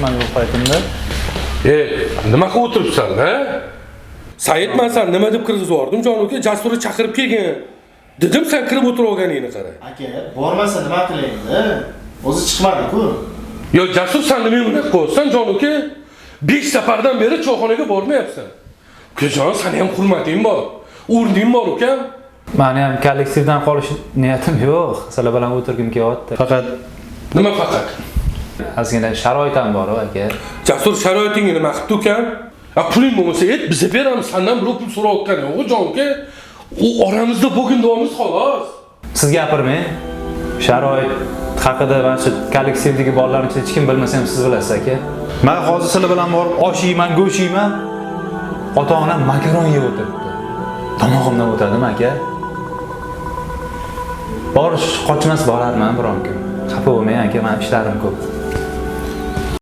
Man yo'q paytimda. E, nima qilib o'tiribsan, ha? Sayid, man san nima deb kirgizib yubordim, jon uka, Jasurni chaqirib kelgin. Dedim, sen kirib o'tirib olganingni qara. Aka, bormasa nima qilay endi? O'zi chiqmadi-ku. Yo, Jasur, sen nima bunaqa qilyapsan, jon uka? 5 safardan beri choyxonaga bormayapsan. Ukajon, sani ham hurmating bor. O'rning bor, ukam. Mani ham kollektivdan qolish niyatim yo'q. Sizlar bilan o'tirgim kelyapti. Faqat Nima faqat? Ozgina sharoit ham bor, aka. Jasur, sharoitingni nima qilibdi, ukam? A, puling bo'lmasa ayt, biza beramiz. Sandan birov pul so'rayotgani yo'q, jon uka. U oramizda bo'lgin deyapmiz, xolos. Siz gapirmang. Sharoit haqida mana shu kollektivdagi bolalarning ichida hech kim bilmasa ham siz bilasiz, aka. Man hozir sizlar bilan borib osh yeyman, go'sht yeyman. Ota-onam makaron yeb o'tiribdi. Tomog'imdan o'tadimi, aka? Borish qochmas borarman biron kun. Xafa bo'lmang, aka, meni ishlarim ko'p.